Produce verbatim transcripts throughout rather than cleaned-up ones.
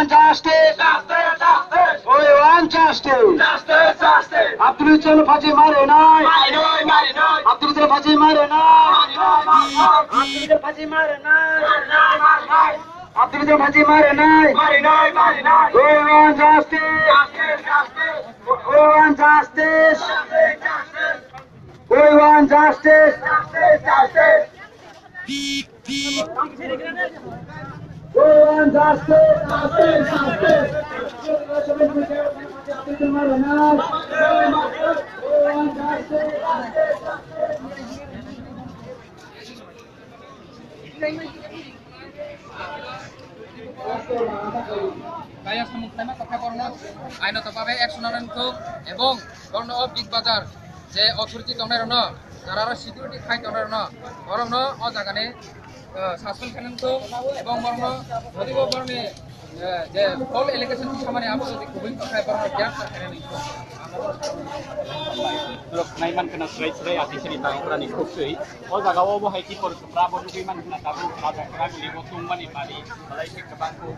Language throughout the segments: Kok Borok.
Justice! Justice! Justice! We want justice! Justice! Justice! Abdul Jalil phaji mare nai! Mare nai! Mare nai! Abdul Jalil phaji mare nai! Mare nai! Mare nai! Abdul Jalil phaji mare nai! Mare nai! Mare nai! Abdul Jalil phaji mare nai! Mare nai! Mare nai! We want justice! Justice! Justice! We want justice! Justice! Justice! We want justice! Justice! Justice! We want justice! Justice! Justice! We want justice! Justice! Kaya samung khlaima tokha borno aino tokha bai action nang thung ebong borno o Big Bazar je authority tongnai rokno, jara aro security khai tongnai rokno, borokno o jaga ni, eh, suspension khe nang thung ebong borokno jodi bo borokni, eh, je false allegation samani abo jodi kubui tongkha borokno grabstar khe nang thung. Borok nai man kheno srai srai ati sini tang okrani khuk twi. O jaga o bo hai ki por kwbra bo nugui man khna tabuk bajar kwrak ni bo tungmani bari belai khe kwbang kho.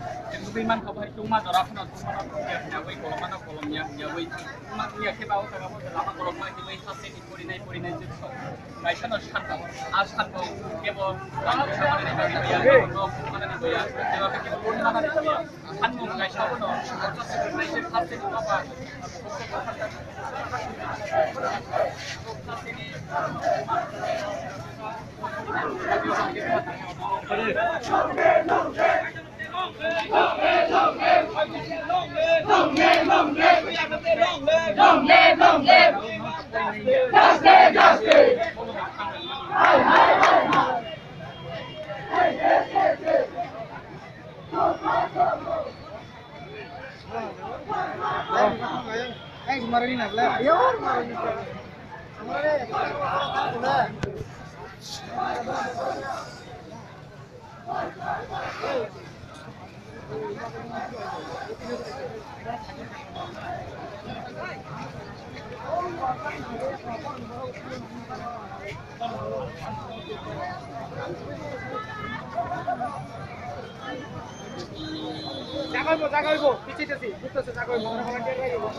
Nugui man kha bo hai tungma jora phano tungma no tungya hwnyaui koloma no kolomya hwnyaui tungma tungya khe ba o jaga bo lama kolokma khe bai saste ni porinai porinai jwk sok. Kaisa no sakha a sakha khe bo tang samani ni bagwi ya, no manani ni ya, kebo porinai manani ni ya. Hanmung kaisa bono, Jaga oibo, jaga oibo, piche tesi, bukto se jaga oibo, ora ora jaga oibo.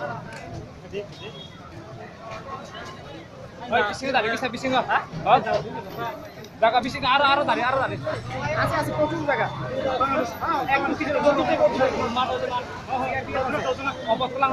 Oi, bisingo dari, bisa bisingo. Ha? Oh, jaga bisingo, aro, aro dari, aro dari. Ase, ase, prochur jaga. Ek dui kilo, dui kilo, dui kilo. Oh, oh, oh, oh, oh, oh, oh, oh, oh, oh.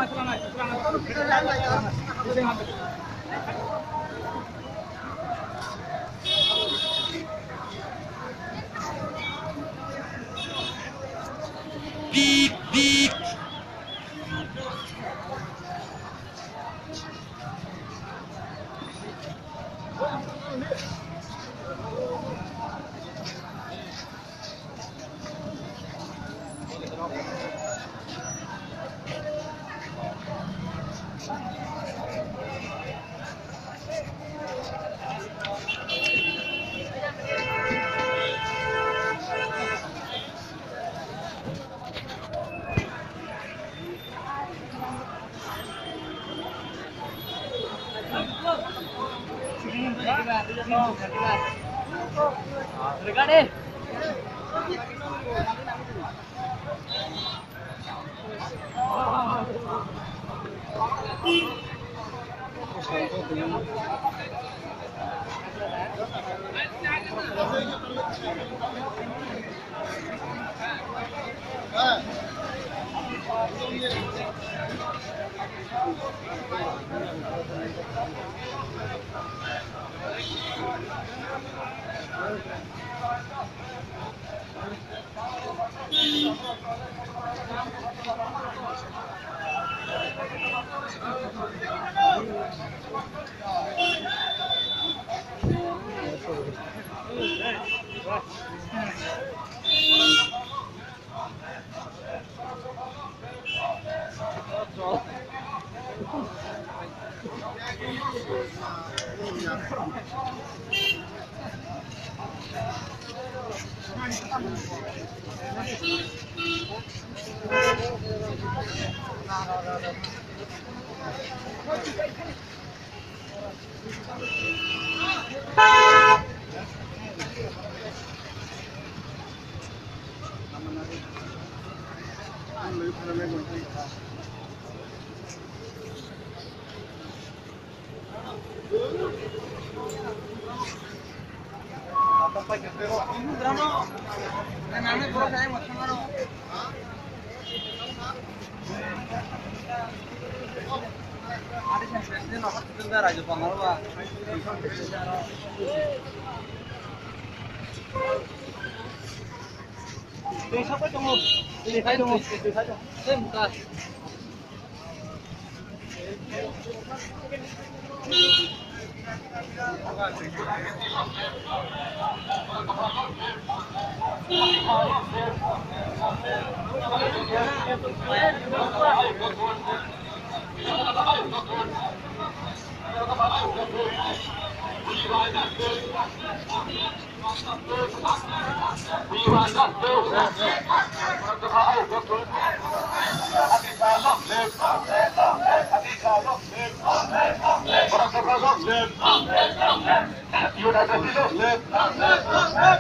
United Front, long live!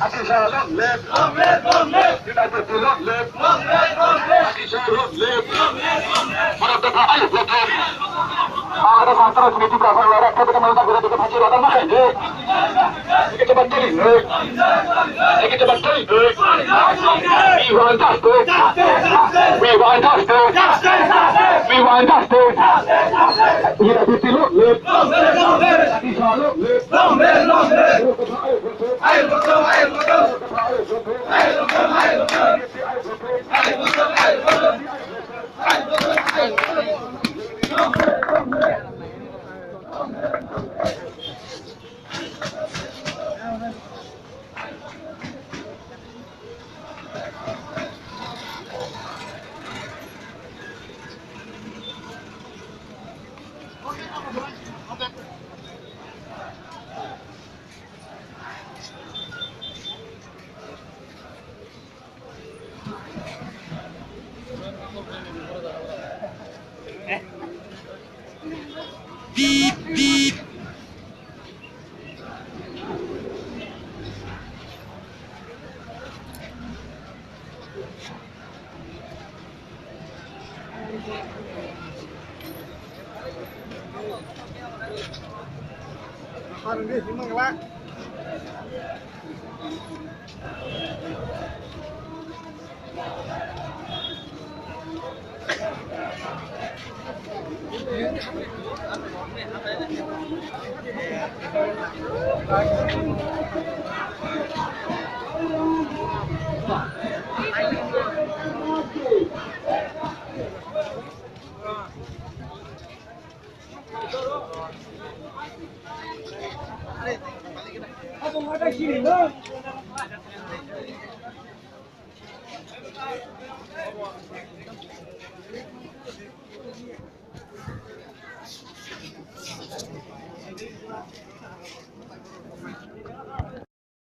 Atisha, long live! United Front, long live! Atisha, long live! Bharat Dopha, ayuk, long live! Bangladesh Antara Samiti Prasar Wara Khabita Mata Gura Dika Phaji Rata Makai de. Dika Chaba Teli de. Dika Chaba Teli de. We want justice. We want justice. We want justice. United Front, long live! Atisha, long live!